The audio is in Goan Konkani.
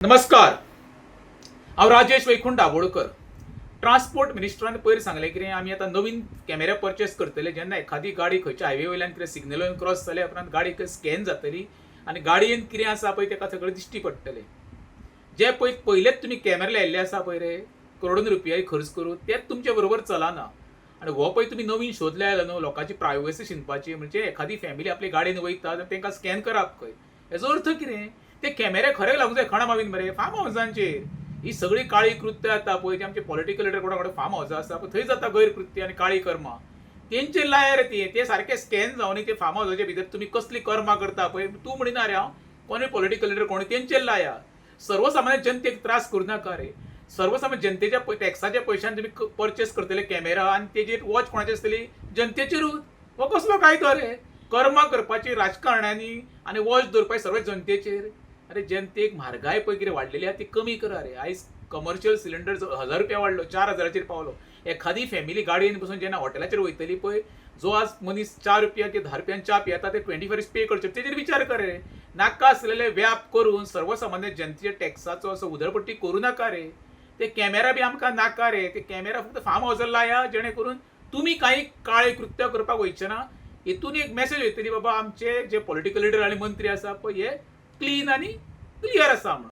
नमस्कार, हांव राजेश वैकुंठ दाभोळकर. ट्रान्सपोर्ट मिनिस्टरान पयर सांगलें कितें, आमी आतां नवीन कॅमेरा परचेस करतले. जेन्ना एखादी गाडी खंयच्या हायवे वयल्यान कितें सिग्नल वयल्यान क्रॉस जाल्या उपरांत गाडी स्कॅन जातली आनी गाडयेन कितें आसा पळय ताका सगळें दिश्टी पडटलें. जे पळय पयलेच तुमी कॅमेरा लायिल्ले आसा पळय रे, करोडून रुपया खर्च करून, तेच तुमचे बरोबर चलना. आनी हो पळय तुमी नवीन शोध लायला न्हू लोकांची प्रायवसी शिनपाची, म्हणजे एखादी फॅमिली आपली गाडयेन वयता जाल्यार तांकां स्कॅन करप खंय. हेजो अर्थ कितें? ते कॅमेरे खरे लागूंक जाय खणा मावीन मरे फार्म हावजांचेर. ही सगळी काळी कृत्य जाता पळय, ती आमचे पॉलिटिकल लिडर कोणा कोणा फार्म हावजां आसा पळय थंय जाता गैरकृत्य आनी काळी कर्मां. तेंचेर लाया रे ती, ते सारके स्कॅन जावन ते फार्म हावजाच्या भितर तुमी कसली कर्मां करता पळय, तूं म्हणिना रे हांव, कोणूय पॉलिटिकल लिडर कोण तेंचेर लाया. सर्वसामान्य जनतेक त्रास करूं नाका रे. सर्वसामान्य जनतेच्या टॅक्साच्या पयशान तुमी परचेस करतले कॅमेरा आनी तेजेर वॉच कोणाची आसतली? जनतेचेरूच. हो कसलो कायदो रे? कर्मां करपाची राजकारण्यांनी आनी वॉच दवरपाची सर्व जनतेचेर. अरे, जनतेक म्हारगाय पळय कितें वाडलेली आहा, ती कमी करा रे. आयज कमर्शियल सिलिंडर 1000 रुपया वाडलो, 4000चेर पावलो. एखादी फॅमिली गाडयेन बसून जेन्ना हॉटेलाचेर वयतली पळय, जो आज मनीस 4 रुपया की 10 रुपयान च्या पियेता, ते 25 पे करचे, तेजेर विचार कर रे. नाका आसलेले व्याप करून सर्वसामान्य जनतेच्या टॅक्साचो असो उधळपट्टी करूं नाका रे. ते कॅमेरा बी आमकां नाका रे. ते कॅमेरा फक्त फार्म हावसार लाया, जेणे करून तुमी कांय काळे कृत्य करपाक वयचे ना. हेतून एक मॅसेज वयतली, बाबा आमचे जे पॉलिटिकल लिडर आनी मंत्री आसा पळय, हे क्लीन आनी क्लियर आसा म्हणून.